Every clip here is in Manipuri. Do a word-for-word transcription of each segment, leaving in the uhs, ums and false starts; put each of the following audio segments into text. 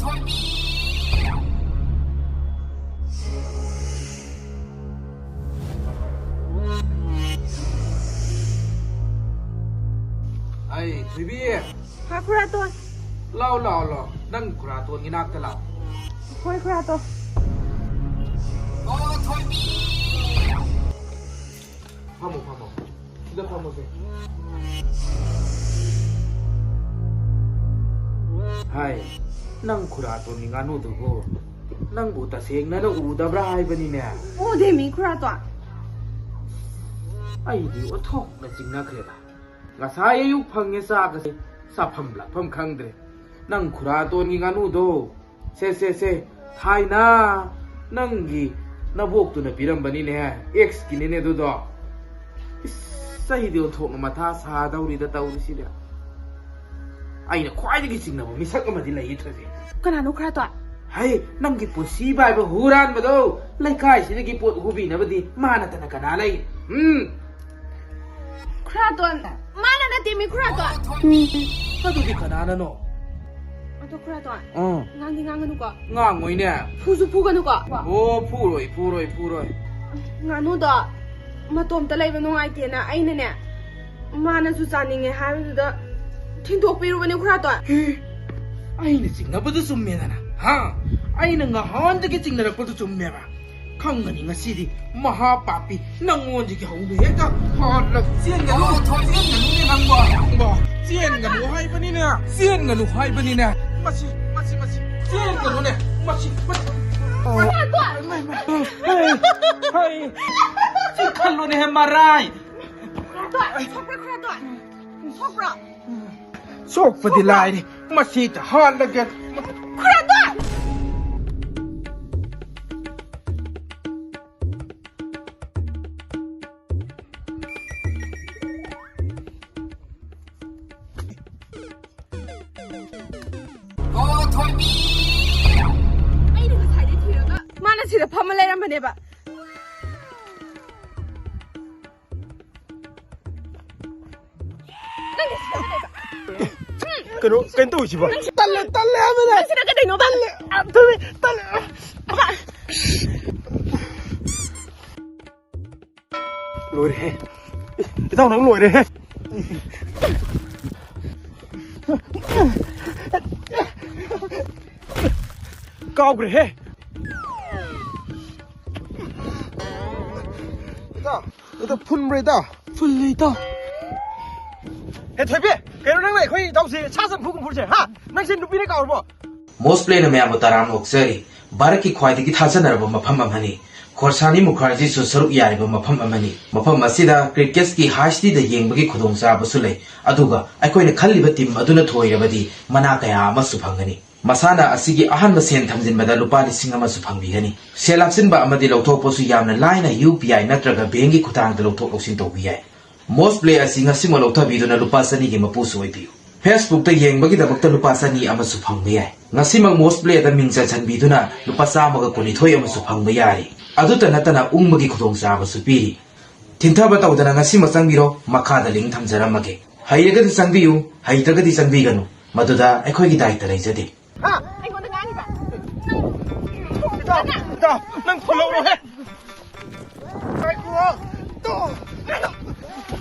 ꯑꯩ ꯊꯣꯏꯕꯤ꯫ ꯍꯥ, ꯈꯨꯔꯥꯇꯣꯟ꯫ ꯂꯥꯎ, ꯂꯥꯎ, ꯂꯥꯎ꯫ ꯅꯪ ꯈꯨꯔꯥꯇꯣꯟꯒꯤ ꯅꯥꯛꯇ ꯂꯥꯎ꯫ ꯍꯣꯏ, ꯈꯨꯔꯥꯇꯣꯟ꯫ ꯐꯝꯃꯣ, ꯐꯝꯃꯣ꯫ ꯁꯤꯗ ꯐꯝꯃꯣꯁꯦ꯫ ꯍꯥꯏ, ꯅꯪ ꯈꯨꯔꯥꯇꯣꯟꯒꯤ ꯉꯥꯅꯨꯗꯨꯕꯨ ꯅꯪꯕꯨ ꯇꯁꯦꯡꯅ ꯎꯗꯕ꯭ꯔꯥ ꯍꯥꯏꯕꯅꯤꯅꯦ? ꯎꯗꯦꯃꯤ, ꯈꯨꯔꯥꯇꯣꯟ꯫ ꯑꯩꯗꯤ ꯑꯣꯟꯊꯣꯛꯅ ꯆꯤꯡꯅꯈ꯭ꯔꯦꯗ꯫ ꯉꯁꯥꯏ ꯑꯌꯨꯛ ꯐꯪꯉꯦ ꯆꯥꯒꯁꯦ, ꯆꯥꯐꯝ ꯂꯥꯛꯐꯝ ꯈꯪꯗ꯭ꯔꯦ꯫ ꯅꯪ ꯈꯨꯔꯥꯇꯣꯟꯒꯤ ꯉꯥꯅꯨꯗꯣ, ꯁꯦ, ꯁꯦ, ꯁꯦ, ꯊꯥꯏꯅ ꯅꯪꯒꯤ ꯅꯕꯣꯛꯇꯨꯅ ꯄꯤꯔꯝꯕꯅꯤꯅꯦ, ꯑꯦꯛꯁꯀꯤꯅꯤꯅꯦ ꯑꯗꯨꯗꯣ꯫ ꯏꯁ, ꯑꯩꯗꯤ ꯑꯣꯟꯊꯣꯛꯅ ꯃꯊꯥ ꯁꯥꯗꯧꯔꯤꯗ ꯇꯧꯔꯤꯁꯤꯗꯤ꯫ ꯑꯩꯅ ꯈ꯭ꯋꯥꯏꯗꯒꯤ ꯆꯤꯡꯅꯕ ꯃꯤꯁꯛ ꯑꯃꯗꯤ ꯂꯩꯌꯦ ꯊꯣꯏꯕꯤ꯫ ꯀꯅꯥꯅꯣ ꯈꯨꯔꯥꯇꯣꯟ? ꯍꯩ, ꯅꯪꯒꯤ ꯄꯨꯟꯁꯤ ꯄꯥꯏꯕ ꯍꯨꯔꯥꯟꯕꯗꯣ, ꯂꯩꯀꯥꯏꯁꯤꯗꯒꯤ ꯄꯣꯠ ꯍꯨꯕꯤꯅꯕꯗꯤ ꯃꯥ ꯅꯠꯇꯅ ꯀꯅꯥ ꯂꯩ? ꯎꯝ? ꯈꯨꯔꯥꯇꯣꯟ, ꯃꯥꯅ ꯅꯠꯇꯦꯃꯤ ꯈꯨꯔꯥꯇꯣꯟ꯫ ꯑꯗꯨꯗꯤ ꯀꯅꯥꯅꯅꯣ? ꯑꯗꯣ ꯈꯨꯔꯥꯇꯣꯟ, ꯑꯥ꯫ ꯉꯥꯡꯗꯤ ꯉꯥꯡꯒꯅꯨꯀꯣ꯫ ꯉꯥꯡꯉꯣꯏꯅꯦ꯫ ꯐꯨꯁꯨ ꯐꯨꯒꯅꯨꯀꯣ꯫ ꯑꯣ, ꯐꯨꯔꯣꯏ, ꯐꯨꯔꯣꯏ, ꯐꯨꯔꯣꯏ꯫ ꯉꯥꯅꯨꯗꯣ ꯃꯇꯣꯝꯇ ꯂꯩꯕ ꯅꯨꯡꯉꯥꯏꯇꯦꯅ ꯑꯩꯅꯅꯦ, ꯃꯥꯅꯁꯨ ꯆꯥꯅꯤꯡꯉꯦ ꯍꯥꯏꯕꯗꯨꯗ ꯊꯤꯟꯗꯣꯛꯄꯤꯔꯨꯕꯅꯦ ꯈꯨꯔꯥꯇꯣꯟ꯫ ꯍꯦ, ꯑꯩꯅ ꯆꯤꯡꯅꯕꯗꯨ ꯆꯨꯝꯃꯦꯗꯅ, ꯍꯥ? ꯑꯩꯅ ꯉꯍꯥꯟꯗꯒꯤ ꯆꯤꯡꯅꯔꯛꯄꯗꯨ ꯆꯨꯝꯃꯦꯕ꯫ ꯈꯪꯒꯅꯤ ꯉꯁꯤꯗꯤ, ꯃꯍꯥ ꯄꯥꯄꯤ, ꯅꯪꯉꯣꯟꯗꯒꯤ ꯍꯧꯅ ꯍꯦꯛꯇ ꯍꯥꯠꯂ-, ꯆꯦꯟꯒꯅꯨ, ꯆꯦꯟꯒꯅꯨꯅꯦ ꯅꯪꯕꯣ, ꯅꯪꯕꯣ, ꯆꯦꯟꯒꯅꯨ ꯍꯥꯏꯕꯅꯤꯅꯦ, ꯆꯦꯟꯒꯅꯨ ꯍꯥꯏꯕꯅꯤꯅꯦ, ꯃꯁꯤ, ꯃꯁꯤ, ꯃꯁꯤ, ꯆꯦꯟꯒꯅꯨꯅꯦ, ꯃꯁꯤ, ꯃꯁꯤ꯫ ꯏꯃꯥꯏ, ꯏꯃꯥꯏ, ꯏꯃꯥꯏ꯫ ꯍꯩ, ꯆꯤꯛꯊꯠꯂꯣꯅꯦꯍꯦ ꯃꯔꯥꯏ꯫ ꯈꯨꯔꯥꯇꯣꯟ, ꯁꯣꯛꯄ꯭ꯔꯥ ꯈꯨꯔꯥꯇꯣꯟ? ꯁꯣꯛꯄ꯭ꯔꯥ? ꯁꯣꯛꯄꯗꯤ ꯂꯥꯏꯔꯤ, ꯃꯁꯤꯗ ꯍꯥꯠꯂꯒꯦ꯫ ꯈꯨꯔꯥꯇꯣꯟ! ꯑꯩꯅ ꯉꯁꯥꯏꯗꯩ ꯊꯤꯔꯒ ꯃꯥꯅ ꯁꯤꯗ ꯐꯝꯃ ꯂꯩꯔꯝꯕꯅꯦꯕ꯫ ꯅꯪꯗꯤ ꯁꯤꯗ ꯂꯩꯕ? ꯀꯩꯅꯣ, ꯀꯩꯅꯣ ꯇꯧꯔꯤꯁꯤꯕꯣ? ꯇꯜꯂꯦ, ꯇꯜꯂꯦ꯫ ꯅꯪꯁꯤꯅ ꯀꯩꯗꯧꯅꯣꯕ? ꯂꯣꯏꯔꯦꯍꯦ꯫ ꯏꯇꯥꯎ, ꯅꯪ ꯂꯣꯏꯔꯦꯍꯦ꯫ ꯀꯥꯎꯈ꯭ꯔꯦꯍꯦ꯫ ꯏꯇꯥꯎ, ꯏꯇꯥꯎ, ꯐꯨꯟꯕ꯭ꯔꯥ, ꯏꯇꯥꯎ? ꯐꯨꯜꯂꯦ, ꯏꯇꯥꯎ꯫ ꯍꯦ, ꯊꯣꯏꯕꯤ, ꯀꯩꯅꯣ ꯅꯪꯅ ꯑꯩꯈꯣꯏ ꯏꯇꯥꯎꯁꯦ ꯁꯥ ꯆꯝꯐꯨꯠ ꯀꯨꯝꯐꯨꯠꯁꯦ, ꯍꯥ? ꯅꯪꯁꯦ ꯅꯨꯄꯤꯅ ꯀꯥꯎꯔꯕꯣ? ꯃꯣꯁ ꯄ꯭ꯂꯦꯅ ꯃꯌꯥꯝꯕꯨ ꯇꯔꯥꯝꯅ ꯑꯣꯛꯆꯔꯤ꯫ ꯚꯥꯔꯠꯀꯤ ꯈ꯭ꯋꯥꯏꯗꯒꯤ ꯊꯥꯖꯅꯔꯕ ꯃꯐꯝ ꯑꯃꯅꯤ꯫ ꯈꯣꯔꯁꯥꯅꯤ ꯃꯨꯈꯥꯔꯖꯤꯁꯨ ꯁꯔꯨꯛ ꯌꯥꯔꯤꯕ ꯃꯐꯝ ꯑꯃꯅꯤ꯫ ꯃꯐꯝ ꯑꯁꯤꯗ ꯀ꯭ꯔꯤꯀꯦꯠꯁꯀꯤ ꯍꯥꯏꯁꯇꯤꯗ ꯌꯦꯡꯕꯒꯤ ꯈꯨꯗꯣꯡꯆꯥꯕꯁꯨ ꯂꯩ꯫ ꯑꯗꯨꯒ ꯑꯩꯈꯣꯏꯅ ꯈꯜꯂꯤꯕ ꯇꯤꯝ ꯑꯗꯨꯅ ꯊꯣꯏꯔꯕꯗꯤ ꯃꯅꯥ ꯀꯌꯥ ꯑꯃꯁꯨ ꯐꯪꯒꯅꯤ꯫ ꯃꯁꯥꯟꯅ ꯑꯁꯤꯒꯤ ꯑꯍꯥꯟꯕ ꯁꯦꯟ ꯊꯝꯖꯤꯟꯕꯗ ꯂꯨꯄꯥ ꯂꯤꯁꯤꯡ ꯑꯃꯁꯨ ꯐꯪꯕꯤꯒꯅꯤ꯫ ꯁꯦꯜ ꯍꯥꯞꯆꯤꯟꯕ ꯑꯃꯗꯤ ꯂꯧꯊꯣꯛꯄꯁꯨ ꯌꯥꯝꯅ ꯂꯥꯏꯅ ꯌꯨ ꯄꯤ ꯑꯥꯏ ꯅꯠꯇ꯭ꯔꯒ ꯕꯦꯡꯒꯤ ꯈꯨꯠꯊꯥꯡꯗ ꯂꯧꯊꯣꯛ ꯂꯧꯁꯤꯟ ꯇꯧꯕ ꯌꯥꯏ꯫ ꯃꯣꯁ ꯄ꯭ꯂꯦ ꯑꯁꯤ ꯉꯁꯤꯃꯛ ꯂꯧꯊꯕꯤꯗꯨꯅ ꯂꯨꯄꯥ ꯆꯅꯤꯒꯤ ꯃꯄꯨꯁꯨ ꯑꯣꯏꯕꯤꯌꯨ꯫ ꯐꯦꯁꯕꯨꯛꯇ ꯌꯦꯡꯕꯒꯤꯗꯃꯛꯇ ꯂꯨꯄꯥ ꯆꯅꯤ ꯑꯃꯁꯨ ꯐꯪꯕ ꯌꯥꯏ꯫ ꯉꯁꯤꯃꯛ ꯃꯣꯁ ꯄ꯭ꯂꯦꯗ ꯃꯤꯡ ꯆꯟꯁꯤꯟꯕꯤꯗꯨꯅ ꯂꯨꯄꯥ ꯆꯥꯝꯃꯒ ꯀꯨꯟꯅꯤꯊꯣꯏ ꯑꯃꯁꯨ ꯐꯪꯕ ꯌꯥꯔꯤ꯫ ꯑꯗꯨꯇ ꯅꯠꯇꯅ ꯎꯪꯕꯒꯤ ꯈꯨꯗꯣꯡꯆꯥꯕꯁꯨ ꯄꯤꯔꯤ꯫ ꯊꯤꯟꯊꯕ ꯇꯧꯗꯅ ꯉꯁꯤꯃꯛ ꯆꯪꯕꯤꯔꯣ, ꯃꯈꯥꯗ ꯂꯤꯡ ꯊꯝꯖꯔꯝꯃꯒꯦ꯫ ꯍꯩꯔꯒꯗꯤ ꯆꯪꯕꯤꯌꯨ, ꯍꯩꯇ꯭ꯔꯒꯗꯤ ꯆꯪꯕꯤꯒꯅꯨ, ꯃꯗꯨꯗ ꯑꯩꯈꯣꯏꯒꯤ ꯗꯥꯏꯇ ꯂꯩꯖꯗꯦ꯫ ꯍꯥ? ꯑꯩꯉꯣꯟꯗ ꯉꯥꯡꯉꯤꯕ? ꯏꯇꯥꯎ, ꯏꯇꯥꯎ, ꯅꯪ ꯐꯣꯟ ꯂꯧꯔꯣꯍꯦ꯫ ꯉꯥꯏꯈꯣ, ꯏꯇꯥꯎ꯫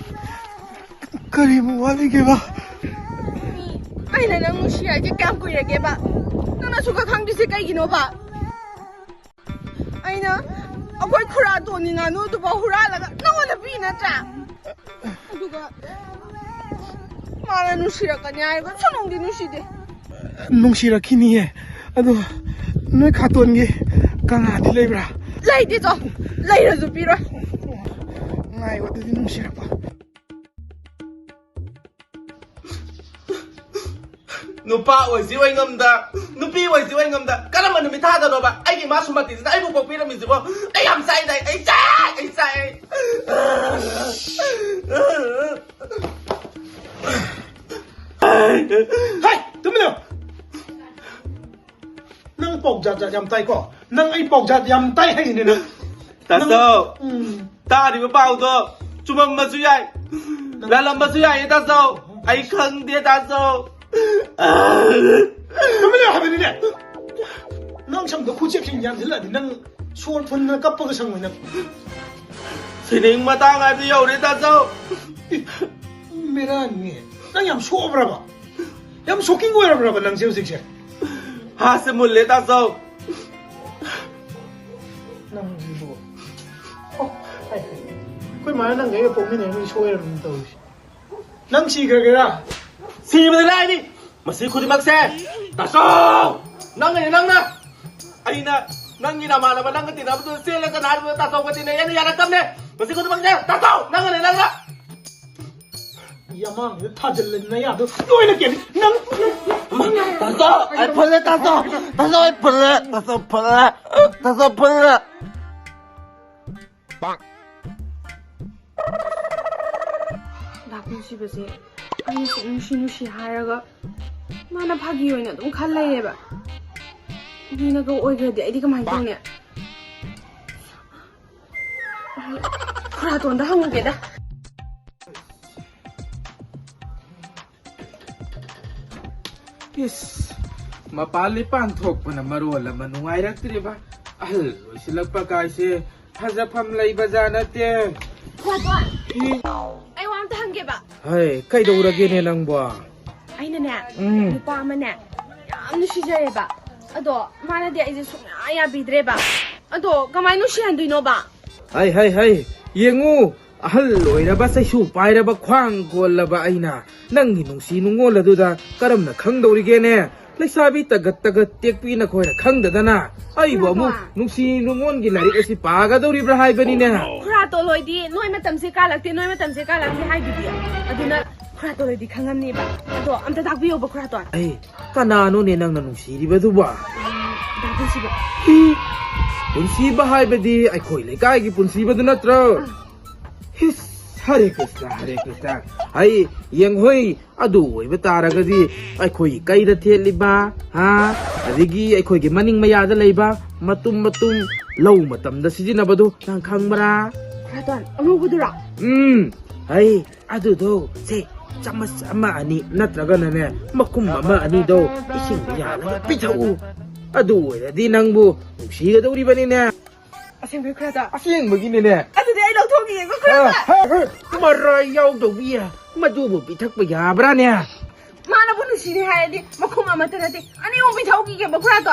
ꯀꯔꯤꯕꯨ ꯋꯥꯠꯂꯤꯒꯦꯕ? ꯑꯩꯅ ꯅꯪ ꯅꯨꯡꯁꯤ ꯍꯥꯏꯁꯦ ꯀꯌꯥꯝ ꯀꯨꯏꯔꯒꯦꯕ? ꯅꯪꯅ ꯁꯨꯛꯈꯪ ꯈꯪꯗ꯭ꯔꯤꯁꯦ ꯀꯩꯒꯤꯅꯣꯕ? ꯑꯩꯅ ꯑꯩꯈꯣꯏ ꯈꯨꯔꯥꯇꯣꯟꯒꯤ ꯉꯥꯅꯨꯗꯨꯐꯥꯎ ꯍꯨꯔꯥꯜꯂꯒ ꯅꯪꯉꯣꯟꯗ ꯄꯤ ꯅꯠꯇ꯭ꯔꯥ? ꯑꯗꯨꯒ ꯃꯥꯅ ꯅꯨꯡꯁꯤꯔꯛꯀꯅꯤ ꯍꯥꯏꯔꯒ ꯁꯨꯅꯨꯡꯗꯤ ꯅꯨꯡꯁꯤꯗꯦ꯫ ꯅꯨꯡꯁꯤꯔꯛꯈꯤꯅꯤꯌꯦ꯫ ꯑꯗꯣ ꯅꯣꯏ ꯈꯥꯇꯣꯟꯒꯤ ꯀꯪꯂꯥꯗꯤ ꯂꯩꯕ꯭ꯔꯥ? ꯂꯩꯇꯦꯗꯣ꯫ ꯂꯩꯔꯁꯨ ꯄꯤꯔꯣꯏ꯫ ꯉꯥꯏꯌꯣ, ꯑꯗꯨꯗꯤ ꯅꯨꯡꯁꯤꯔꯛꯄ꯫ ꯅꯨꯄꯥ ꯑꯣꯏꯁꯤ ꯑꯣꯏ ꯉꯝꯗ, ꯅꯨꯄꯤ ꯑꯣꯏꯁꯤ ꯑꯣꯏ ꯉꯝꯗ, ꯀꯔꯝꯕ ꯅꯨꯃꯤꯠ ꯊꯥꯗꯅꯣꯕ? ꯑꯩꯒꯤ ꯃꯥ ꯁꯨꯃꯇꯤꯁꯤꯅ ꯑꯩꯕꯨ ꯄꯣꯛꯄꯤꯔꯝꯃꯤꯁꯤꯕꯣ? ꯑꯩ ꯌꯥꯝ ꯆꯥꯛꯏꯗ, ꯑꯩ ꯆꯥꯛꯑꯦ, ꯑꯩ ꯆꯥꯛꯑꯦ꯫ ꯍꯩ, ꯇꯨꯃꯤꯟ ꯂꯩꯌꯨ꯫ ꯅꯪ ꯄꯥꯎꯖꯥꯠ ꯖꯥꯠ ꯌꯥꯝ ꯇꯥꯏꯀꯣ? ꯅꯪ ꯑꯩ ꯄꯥꯎꯖꯥꯠ ꯌꯥꯝ ꯇꯥꯏ ꯍꯥꯏꯅꯦ ꯅꯪ꯫ ꯇꯥꯆꯧ, ꯎꯝ꯫ ꯇꯥꯔꯤꯕ ꯄꯥꯎꯗꯣ ꯆꯨꯝꯃꯝꯕꯁꯨ ꯌꯥꯏ, ꯂꯥꯜꯂꯝꯕꯁꯨ ꯌꯥꯏꯌꯦ ꯇꯥꯆꯧ꯫ ꯑꯩ ꯈꯪꯗꯦ ꯇꯥꯆꯧ꯫ ꯎꯆꯦꯛꯁꯤꯡ ꯌꯥꯟꯁꯤꯜꯂꯛꯑꯗꯤ ꯅꯪ ꯁꯣꯔ ꯐꯨꯟꯗꯅ ꯀꯞꯄꯒ ꯁꯪꯉꯣꯏ ꯅꯪ꯫ ꯁꯤꯅꯤꯡ ꯃꯇꯥꯡ ꯍꯥꯏꯕꯗꯨ ꯌꯧꯔꯦ, ꯇꯥꯆꯧ꯫ ꯃꯦꯔꯥꯅꯤ꯫ ꯅꯪ ꯌꯥꯝ ꯁꯣꯛꯑꯕ꯭ꯔꯕ? ꯌꯥꯝ ꯁꯣꯛꯀꯤꯡ ꯑꯣꯏꯔꯕ꯭ꯔꯕ ꯅꯪꯁꯦ ꯍꯧꯖꯤꯛꯁꯦ? ꯍꯥꯁꯦ ꯃꯨꯜꯂꯦ, ꯇꯥꯆꯧ꯫ ꯅꯪꯁꯤꯕꯨ꯫ ꯑꯣ, ꯍꯥꯏ, ꯍꯥꯏ꯫ ꯑꯩꯈꯣꯏ ꯃꯥꯅ ꯅꯪꯒ ꯑꯩꯒ ꯄꯣꯛꯃꯤꯟꯅꯔꯝꯃꯗꯤ ꯁꯣꯏꯔꯕꯅꯤ ꯇꯧꯔꯤꯁꯦ꯫ ꯅꯪ ꯁꯤꯈ꯭ꯔꯒꯦꯔꯥ? ꯁꯤꯕꯗꯤ ꯂꯥꯏꯔꯤ꯫ ꯃꯁꯤ ꯈꯨꯗꯤꯡꯃꯛꯁꯦ ꯇꯥꯆꯧ! ꯅꯪꯅꯅꯦ, ꯅꯪꯅ! ꯑꯩꯅ ꯅꯪꯒꯤ ꯅꯃꯥꯟꯅꯕ ꯅꯪꯒ ꯇꯤꯟꯅꯕꯗꯨꯗ ꯆꯦꯜꯂꯒ ꯍꯥꯏꯕꯗꯨꯗ ꯇꯥꯆꯧꯒ ꯇꯤꯟꯅꯩ ꯍꯥꯏꯅ ꯌꯥꯔꯛꯇꯕꯅꯦ꯫ ꯃꯁꯤ ꯈꯨꯗꯤꯡꯃꯛꯁꯦ ꯇꯥꯆꯧ! ꯅꯪꯅꯅꯦ, ꯅꯪꯅ! ꯌꯥꯃꯥꯡꯗ ꯊꯥꯖꯤꯜꯂ ꯅꯌꯥꯗꯣ ꯂꯣꯏꯅ ꯀꯦꯜꯂꯤ꯫ ꯅꯪ, ꯅꯪ, ꯇꯥꯆꯧ! ꯑꯩ ꯐꯨꯜꯂꯦ, ꯇꯥꯆꯧ! ꯇꯥꯆꯧ, ꯑꯩ ꯐꯨꯜꯂꯦ! ꯇꯥꯆꯧ, ꯐꯨꯜꯂꯦ! ꯇꯥꯆꯧ, ꯐꯨꯜꯂꯦ! ꯗꯥ ꯄꯨꯟꯁꯤꯕꯁꯦ ꯑꯩꯅ ꯁꯨꯝ ꯅꯨꯡꯁꯤ ꯅꯨꯡꯁꯤ ꯍꯥꯏꯔꯒ ꯃꯥꯅ ꯐꯥꯒꯤ ꯑꯣꯏꯅ ꯑꯗꯨꯝ ꯈꯜ ꯂꯩꯌꯦꯕ꯫ ꯃꯤꯅꯒ ꯑꯣꯏꯈ꯭ꯔꯗꯤ ꯑꯩꯗꯤ ꯀꯃꯥꯏꯅ ꯇꯧꯅꯤ? ꯑꯩ ꯈꯨꯔꯥꯇꯣꯟꯗ ꯍꯪꯉꯨꯒꯦꯗ꯫ ꯏꯁ, ꯃꯄꯥꯟ ꯂꯤꯄꯥꯟ ꯊꯣꯛꯄꯅ ꯃꯔꯣꯜ ꯑꯃ ꯅꯨꯡꯉꯥꯏꯔꯛꯇ꯭ꯔꯤꯕ꯫ ꯑꯍꯜ ꯑꯣꯏꯁꯤꯜꯂꯛꯄ ꯀꯥꯏꯁꯦ ꯐꯖꯐꯝ ꯂꯩꯕꯖꯥ ꯅꯠꯇꯦ꯫ ꯈꯨꯔꯥꯇꯣꯟ, ꯏ- ꯑꯩ ꯋꯥ ꯑꯝꯇ ꯍꯪꯒꯦꯕ꯫ ꯍꯩ, ꯀꯩꯗꯧꯔꯒꯦꯅꯦ ꯅꯪꯕꯣ? ꯑꯩꯅꯅꯦ, ꯎꯝ꯫ ꯅꯨꯄꯥ ꯑꯃꯅꯦ ꯌꯥꯝ ꯅꯨꯡꯁꯤꯖꯔꯦꯕ꯫ ꯑꯗꯣ ꯃꯥꯅꯗꯤ ꯑꯩꯁꯦ ꯁꯨꯡꯌꯥ ꯌꯥꯕꯤꯗ꯭ꯔꯦꯕ꯫ ꯑꯗꯣ ꯀꯃꯥꯏꯅ ꯅꯨꯡꯁꯤꯍꯟꯗꯣꯏꯅꯣꯕ? ꯍꯩ, ꯍꯩ, ꯍꯩ, ꯌꯦꯡꯉꯨ, ꯑꯍꯜ ꯑꯣꯏꯔꯕ, ꯆꯩꯁꯨ ꯄꯥꯏꯔꯕ, ꯈ꯭ꯋꯥꯡ ꯀꯣꯜꯂꯕ ꯑꯩꯅ ꯅꯪꯒꯤ ꯅꯨꯡꯁꯤ ꯅꯨꯡꯉꯣꯜ ꯑꯗꯨꯗ ꯀꯔꯝꯅ ꯈꯪꯗꯧꯔꯤꯒꯦꯅꯦ? ꯂꯩꯁꯥꯕꯤ ꯇꯒꯠ ꯇꯒꯠ ꯇꯦꯛꯄꯤ ꯅꯈꯣꯏꯅ ꯈꯪꯗꯗꯅ ꯑꯩꯕꯨ ꯑꯃꯨꯛ ꯈꯨꯔꯥꯇꯣꯟ꯫ ꯅꯨꯡꯁꯤ ꯅꯨꯡꯉꯣꯟꯒꯤ ꯂꯥꯏꯔꯤꯛ ꯑꯁꯤ ꯄꯥꯒꯗꯧꯔꯤꯕ꯭ꯔꯥ ꯍꯥꯏꯕꯅꯤꯅꯦ꯫ ꯈꯨꯔꯥꯇꯣꯟ ꯍꯣꯏꯗꯤ ꯅꯣꯏ ꯃꯇꯝꯁꯦ ꯀꯥꯂꯛꯇꯦ, ꯅꯣꯏ ꯃꯇꯝꯁꯦ ꯀꯥꯂꯛꯇꯦ ꯍꯥꯏꯗꯨꯗꯤ꯫ ꯑꯗꯨꯅ ꯈꯨꯔꯥꯇꯣꯟ ꯍꯣꯏꯗꯤ ꯈꯪꯉꯝꯅꯤꯕ꯫ ꯑꯗꯣ ꯑꯝꯇ ꯇꯥꯛꯄꯤꯌꯣꯕ, ꯈꯨꯔꯥꯇꯣꯟ꯫ ꯑꯩ ꯀꯅꯥꯅꯣꯅꯦ ꯅꯪꯅ ꯅꯨꯡꯁꯤꯔꯤꯕꯗꯨꯕꯣ? ꯗꯥ ꯄꯨꯟꯁꯤꯕ꯫ ꯏ, ꯄꯨꯟꯁꯤꯕ ꯍꯥꯏꯕꯗꯤ ꯑꯩꯈꯣꯏ ꯂꯩꯀꯥꯏꯒꯤ ꯄꯨꯟꯁꯤꯕꯗꯨ ꯅꯠꯇ꯭ꯔꯣ? ꯑꯥ꯫ ꯍꯤꯁ, ꯍꯔꯦ ꯀ꯭ꯔꯤꯁꯅ, ꯍꯔꯦ ꯀ꯭ꯔꯤꯁꯅ꯫ ꯑꯩ ꯌꯦꯡꯍꯣꯏ, ꯑꯗꯨ ꯑꯣꯏꯕ ꯇꯥꯔꯒꯗꯤ ꯑꯩꯈꯣꯏꯒꯤ ꯀꯩꯗ ꯊꯦꯠꯂꯤꯕ, ꯍꯥ? ꯑꯗꯒꯤ ꯑꯩꯈꯣꯏꯒꯤ ꯃꯅꯤꯡ ꯃꯌꯥꯗ ꯂꯩꯕ ꯃꯇꯨꯝ ꯃꯇꯨꯝ ꯂꯧ ꯃꯇꯝꯗ ꯁꯤꯖꯤꯟꯅꯕꯗꯨ ꯅꯪ ꯈꯪꯕ꯭ꯔꯥ? ꯈꯨꯔꯥꯇꯣꯟ, ꯑꯉꯧꯕꯗꯨꯔꯣ? ꯎꯝ, ꯍꯩ, ꯑꯗꯨꯗꯣ ꯁꯦ ꯆꯥꯃꯁ ꯑꯃ ꯑꯅꯤ ꯅꯠꯇ꯭ꯔꯒꯅꯅꯦ ꯃꯈꯨꯝ ꯑꯃ ꯑꯅꯤꯗꯣ ꯏꯁꯤꯡꯗ ꯌꯥꯜꯂꯒ ꯄꯤꯊꯛꯎ꯫ ꯑꯗꯨ ꯑꯣꯏꯔꯗꯤ ꯅꯪꯕꯨ ꯅꯨꯡꯁꯤꯒꯗꯧꯔꯤꯕꯅꯤꯅꯦ꯫ ꯑꯁꯦꯡꯕꯩ ꯈꯨꯔꯥꯗꯣ? ꯑꯁꯦꯡꯕꯒꯤꯅꯤꯅꯦ꯫ ꯑꯗꯨꯗꯤ ꯑꯩ ꯂꯧꯊꯣꯛꯈꯤꯒꯦꯀꯣ ꯈꯨꯔꯥꯗꯣ꯫ ꯑ, ꯍ, ꯍ, ꯃꯔꯥꯏ ꯌꯥꯎꯗꯧꯕꯤ, ꯃꯗꯨꯕꯨ ꯄꯤꯊꯛꯄ ꯌꯥꯕ꯭ꯔꯥꯅꯦ? ꯃꯥꯅꯕꯨ ꯅꯨꯡꯁꯤꯔꯦ ꯍꯥꯏꯔꯗꯤ ꯃꯈꯨꯝ ꯑꯃꯠꯇ ꯅꯠꯇꯦ, ꯑꯅꯤ ꯑꯍꯨꯝ ꯄꯤꯊꯣꯛꯈꯤꯒꯦꯕ ꯈꯨꯔꯥꯗꯣ꯫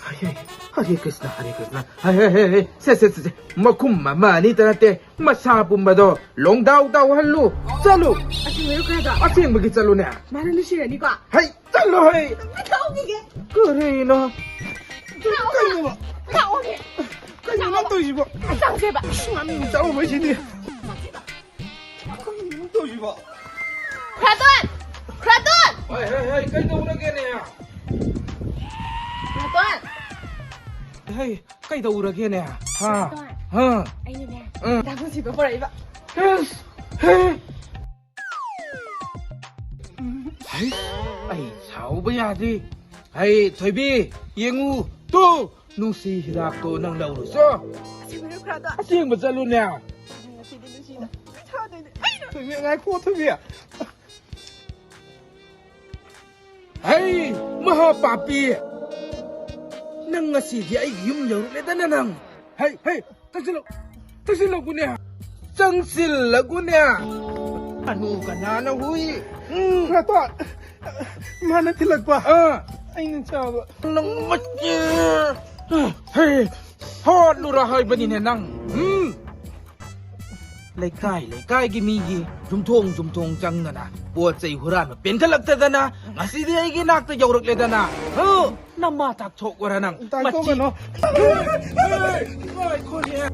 ꯍꯔꯦ, ꯍꯔꯦ ꯀ꯭ꯔꯤꯁꯅ, ꯍꯔꯦ ꯀ꯭ꯔꯤꯁꯅ꯫ ꯍꯦ, ꯍꯦ, ꯍꯦ, ꯍꯦ꯫ ꯁꯦ, ꯁꯦ, ꯁꯦ, ꯁꯦ꯫ ꯃꯈꯨꯝ ꯑꯃ ꯑꯅꯤꯇ ꯅꯠꯇꯦ, ꯃꯁꯥ ꯄꯨꯝꯕꯗꯣ ꯂꯣꯡꯗꯥꯎ ꯇꯥꯎꯍꯜꯂꯨ꯫ ꯆꯠꯂꯨ꯫ ꯑꯁꯦꯡꯕꯩꯔꯣ ꯈꯨꯔꯥꯗꯣ? ꯑꯁꯦꯡꯕꯒꯤ ꯆꯠꯂꯨꯅꯦ꯫ ꯃꯥꯅ ꯅꯨꯡꯁꯤꯔꯅꯤꯀꯣ? ꯍꯩ, ꯆꯠꯂꯣ ꯍꯩ꯫ ꯄꯤꯊꯣꯛꯈꯤꯒꯦ꯫ ꯀꯔꯤꯅꯣ? ꯂꯥꯛꯑꯣ꯫ ꯀꯩꯅꯣꯕ? ꯂꯥꯛꯑꯣꯅꯦ꯫ ꯀꯩꯅꯣ ꯅꯪ ꯇꯧꯔꯤꯁꯤꯕꯣ? ꯆꯪꯁꯦꯕ꯫ ꯉꯥꯅꯨ ꯆꯥꯎꯕꯩꯁꯤꯗꯤ꯫ ꯀꯩꯅꯣ ꯅꯪ ꯇꯧꯔꯤꯁꯤꯕꯣ? ꯈꯨꯔꯥꯇꯣꯟ! ꯈꯨꯔꯥꯇꯣꯟ! ꯍꯣꯏ, ꯍꯣꯏ, ꯍꯣꯏ, ꯀꯩꯗꯧꯔꯒꯦꯅꯦ? ꯈꯨꯔꯥꯇꯣꯟ! ꯍꯩ, ꯀꯩꯗꯧꯔꯒꯦꯅꯦ? ꯍꯥ? ꯈꯨꯔꯥꯇꯣꯟ! ꯍꯥ? ꯑꯩꯅꯅꯦ, ꯎꯝ꯫ ꯗꯥ ꯄꯨꯟꯁꯤꯕ ꯄꯨꯔꯛꯏꯕ꯫ ꯑꯁ, ꯍꯦ꯫ ꯍꯩ, ꯑꯩ ꯁꯥꯎꯕ ꯌꯥꯗꯦ꯫ ꯍꯩ, ꯊꯣꯏꯕꯤ, ꯌꯦꯡꯉꯨ, ꯇꯨ, ꯅꯨꯡꯁꯤ ꯍꯤꯗꯥꯛꯇꯣ ꯅꯪ ꯂꯧꯔꯨꯆꯣ꯫ ꯑꯁꯦꯡꯕꯩꯔꯣ ꯈꯨꯔꯥꯗꯣ? ꯑꯁꯦꯡꯕ ꯆꯠꯂꯨꯅꯦ꯫ ꯉꯁꯤꯗꯤ ꯅꯨꯡꯁꯤꯗ ꯄꯤꯊꯛꯑꯗꯣꯏꯅꯦ꯫ ꯊꯣꯏꯕꯤ, ꯉꯥꯏꯈꯣ, ꯊꯣꯏꯕꯤ꯫ ꯍꯩ, ꯃꯍꯥ ꯄꯥꯄꯤ! ꯅꯪ ꯉꯁꯤꯗꯤ ꯑꯩꯒꯤ ꯌꯨꯝ ꯌꯧꯔꯛꯂꯦꯗꯅ ꯅꯪ꯫ ꯍꯩ, ꯍꯩ, ꯆꯪꯁꯤꯜꯂꯛ-, ꯆꯪꯁꯤꯜꯂꯛꯎꯅꯦ꯫ ꯆꯪꯁꯤꯜꯂꯛꯎꯅꯦ꯫ ꯀꯅꯨ ꯀꯅꯥꯅ ꯍꯨꯏ? ꯎꯝ꯫ ꯈꯨꯔꯥꯇꯣꯟ, ꯃꯥꯅ ꯊꯤꯜꯂꯛꯄ꯫ ꯑꯥ꯫ ꯑꯩꯅ ꯆꯥꯕ꯫ ꯅꯪ ꯃꯆꯦ꯫ ꯍꯩ, ꯍꯥꯠꯂꯨꯔꯥ ꯍꯥꯏꯕꯅꯤꯅꯦ ꯅꯪ꯫ ꯎꯝ꯫ ꯂꯩꯀꯥꯏ ꯂꯩꯀꯥꯏꯒꯤ ꯃꯤꯒꯤ ꯌꯨꯝꯊꯣꯡ ꯌꯨꯝꯊꯣꯡ ꯆꯪꯗꯅ ꯄꯣꯠ ꯆꯩ ꯍꯨꯔꯥꯟꯕ ꯄꯦꯟꯈꯠꯂꯛꯇꯗꯅ ꯉꯁꯤꯗꯤ ꯑꯩꯒꯤ ꯅꯥꯛꯇ ꯌꯧꯔꯛꯂꯦꯗꯅ꯫ ꯍꯨ! ꯅꯃꯥ ꯇꯥꯛꯊꯣꯛꯑꯣꯔꯥ ꯅꯪ? ꯇꯥꯛꯊꯣꯛꯀꯅꯣ꯫ ꯃꯆꯤ-, ꯍꯦ! ꯉꯥꯏꯈꯣꯅꯦ꯫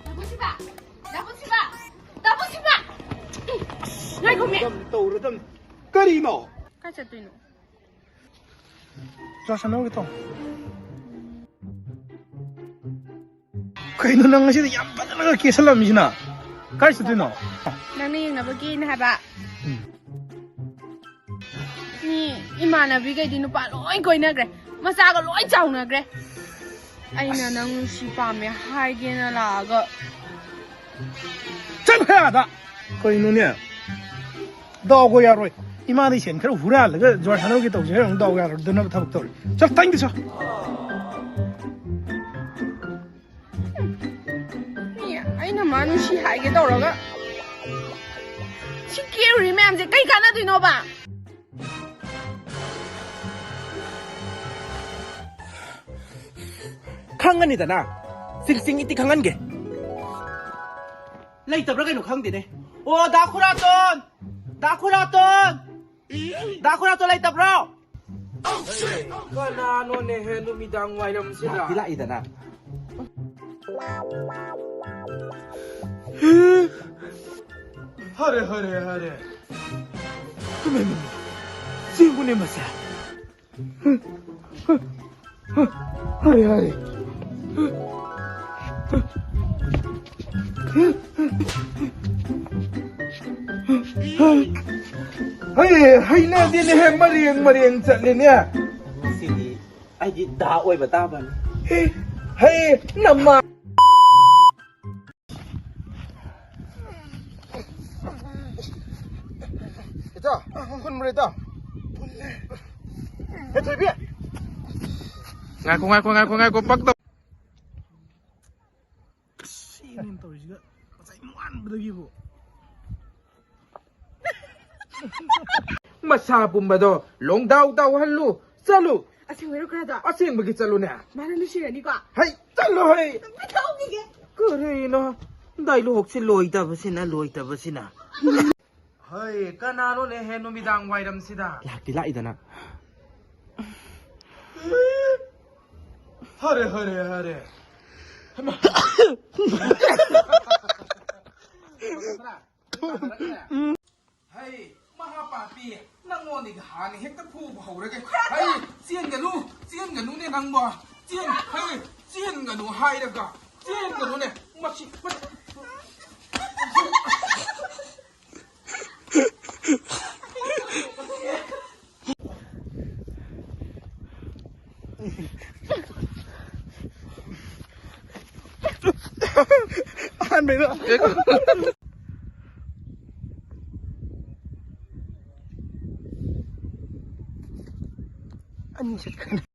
ꯗꯥ ꯄꯨꯟꯁꯤꯕ! ꯗꯥ ꯄꯨꯟꯁꯤꯕ! ꯗꯥ ꯄꯨꯟꯁꯤꯕ! ꯉꯥꯏꯈꯣꯃꯤ! ꯇꯧꯔꯗꯝ-, ꯇꯧꯔꯗꯝ-, ꯀꯔꯤꯅꯣ? ꯀꯥꯏ ꯆꯠꯇꯣꯏꯅꯣ? ꯆꯥ ꯁꯥꯟꯅꯔꯨꯒꯦ ꯇꯧ꯫ ꯀꯩꯅꯣ ꯅꯪ ꯉꯁꯤꯗꯤ ꯌꯥꯝ ꯐꯖꯅꯒ ꯀꯦꯁꯜꯂꯝꯃꯤꯁꯤꯅ? ꯀꯥꯏ ꯆꯠꯇꯣꯏꯅꯣ? ꯅꯪꯅ ꯌꯦꯡꯅꯕꯒꯤꯅꯦ ꯍꯥꯏꯕ꯫ ꯎꯝ꯫ ꯃꯤ ꯏꯃꯥꯟꯅꯕꯤꯈꯩꯗꯤ ꯅꯨꯄꯥ ꯂꯣꯏ ꯀꯣꯏꯅꯈ꯭ꯔꯦ, ꯃꯆꯥꯒ ꯂꯣꯏ ꯆꯥꯎꯅꯈ꯭ꯔꯦ꯫ ꯑꯩꯅ ꯅꯪ ꯅꯨꯡꯁꯤ ꯄꯥꯝꯃꯦ ꯍꯥꯏꯒꯦꯅ ꯂꯥꯛꯑꯒ꯫ ꯆꯠꯈ꯭ꯔꯦ ꯑꯥꯗ꯫ ꯀꯩꯅꯣꯅꯦ? ꯗꯥꯎꯒ ꯌꯥꯔꯣꯏ꯫ ꯏꯃꯥꯗꯩ ꯁꯦꯟ ꯈꯔ ꯍꯨꯔꯥꯜꯂꯒ ꯖꯨꯋꯥꯔ ꯁꯥꯟꯅꯔꯨꯒꯦ ꯇꯧꯁꯦ ꯍꯥꯏꯔꯒ ꯗꯥꯎ ꯌꯥꯔꯣꯏꯗꯅꯕ ꯊꯕꯛ ꯇꯧꯔꯦ꯫ ꯆꯠ ꯇꯥꯏꯡꯗꯦ ꯆꯠ꯫ ꯃꯤ ꯑꯩꯅ ꯃꯥ ꯅꯨꯡꯁꯤ ꯍꯥꯏꯒꯦ ꯇꯧꯔꯒ ꯁꯤ ꯀꯦꯔꯨꯔꯤ ꯃꯌꯥꯝꯁꯦ ꯀꯩ ꯀꯥꯟꯅꯗꯣꯏꯅꯣꯕ? ꯈꯪꯉꯅꯤꯗꯅ꯫ ꯆꯤꯡ ꯆꯤꯡ ꯏꯇꯤ ꯈꯪꯍꯟꯒꯦ꯫ ꯂꯩꯇꯕ꯭ꯔꯥ ꯀꯩꯅꯣ ꯈꯪꯗꯦꯅꯦ꯫ ꯑꯣ, ꯗꯥ ꯈꯨꯔꯥꯇꯣꯟ! ꯗꯥ ꯈꯨꯔꯥꯇꯣꯟ! ꯗꯥ ꯈꯨꯔꯥꯇꯣꯟ ꯂꯩꯇꯕ꯭ꯔꯣ? ꯀꯅꯥꯅꯣꯅꯦꯍꯦ ꯅꯨꯃꯤꯗꯥꯡ ꯋꯥꯏꯔꯝꯁꯤꯗ? ꯂꯥꯛꯇꯤ ꯂꯥꯛꯏꯗꯅ꯫ ꯍꯔꯦ, ꯍꯔꯦ, ꯍꯔꯦ꯫ ꯏꯃꯥ, ꯏꯃꯥ, ꯏꯃꯥ꯫ ꯆꯦꯡꯕꯨꯅꯦ ꯃꯁꯦ꯫ ꯍꯔꯦ, ꯍꯔꯦ꯫ ꯍꯩ, ꯍꯩꯅꯗꯦꯅꯦꯍꯦ, ꯃꯔꯦꯡ ꯃꯔꯦꯡ ꯆꯠꯂꯦꯅꯦ꯫ ꯉꯁꯤꯗꯤ ꯑꯩꯗꯤ ꯗꯥ ꯑꯣꯏꯕ ꯇꯥꯕꯅꯤ꯫ ꯍꯦ, ꯍꯩ, ꯅꯃꯥ꯫ ꯏꯇꯥꯎ, ꯍꯨꯟꯕ꯭ꯔꯥ, ꯏꯇꯥꯎ? ꯍꯦ, ꯊꯣꯏꯕꯤ! ꯉꯥꯏꯈꯣ, ꯉꯥꯏꯈꯣ, ꯉꯥꯏꯈꯣ, ꯉꯥꯏꯈꯣ, ꯄꯛꯇ-, ꯑꯁ, ꯁꯤꯅꯦꯅ ꯇꯧꯔꯤꯁꯤꯒ ꯉꯁꯥꯏ ꯅꯣꯡꯉꯥꯟꯕꯗꯒꯤꯕꯨ꯫ ꯃꯁꯥ ꯄꯨꯝꯕꯗꯣ ꯂꯣꯡꯗꯥꯎ ꯇꯥꯎꯍꯜꯂꯨ, ꯆꯠꯂꯨ꯫ ꯑꯁꯦꯡꯕꯩꯔꯣ ꯈꯔꯗꯣ? ꯑꯁꯦꯡꯕꯒꯤ ꯆꯠꯂꯨꯅꯦ꯫ ꯃꯥꯅ ꯅꯨꯡꯁꯤꯔꯅꯤꯀꯣ? ꯍꯩ, ꯆꯠꯂꯣ ꯍꯩ꯫ ꯄꯤꯊꯣꯛꯈꯤꯒꯦ꯫ ꯀꯔꯤꯅꯣ? ꯗꯥꯏꯂꯣꯛꯁꯤ ꯂꯣꯏꯗꯕꯁꯤꯅ, ꯂꯣꯏꯗꯕꯁꯤꯅ꯫ ꯍꯩ, ꯀꯅꯥꯅꯣꯅꯦꯍꯦ ꯅꯨꯃꯤꯗꯥꯡ ꯋꯥꯏꯔꯝꯁꯤꯗ? ꯂꯥꯛꯇꯤ ꯂꯥꯛꯏꯗꯅ꯫ ꯍꯔꯦ, ꯍꯔꯦ, ꯍꯔꯦ꯫ ꯍꯩꯃꯥ꯫ ꯍꯩ, ꯃꯍꯥꯄꯥꯄꯤ, ꯅꯪꯉꯣꯟꯗꯒꯤ ꯍꯥꯟꯅ ꯍꯦꯛꯇ ꯐꯨꯕ ꯍꯧꯔꯒꯦ꯫ ꯍꯩ, ꯆꯦꯟꯒꯅꯨ, ꯆꯦꯟꯒꯅꯨꯅꯦ ꯅꯪꯕꯣ꯫ ꯆꯦꯟ-, ꯍꯩ, ꯆꯦꯟꯒꯅꯨ ꯍꯥꯏꯔꯒ, ꯆꯦꯟꯒꯅꯨꯅꯦ꯫ ꯃꯁꯤ, ꯃꯁꯤ꯫ ꯑꯍꯥꯟꯕꯩꯗꯣ꯫ ꯑꯅꯤ ꯆꯠꯈ꯭ꯔꯦ꯫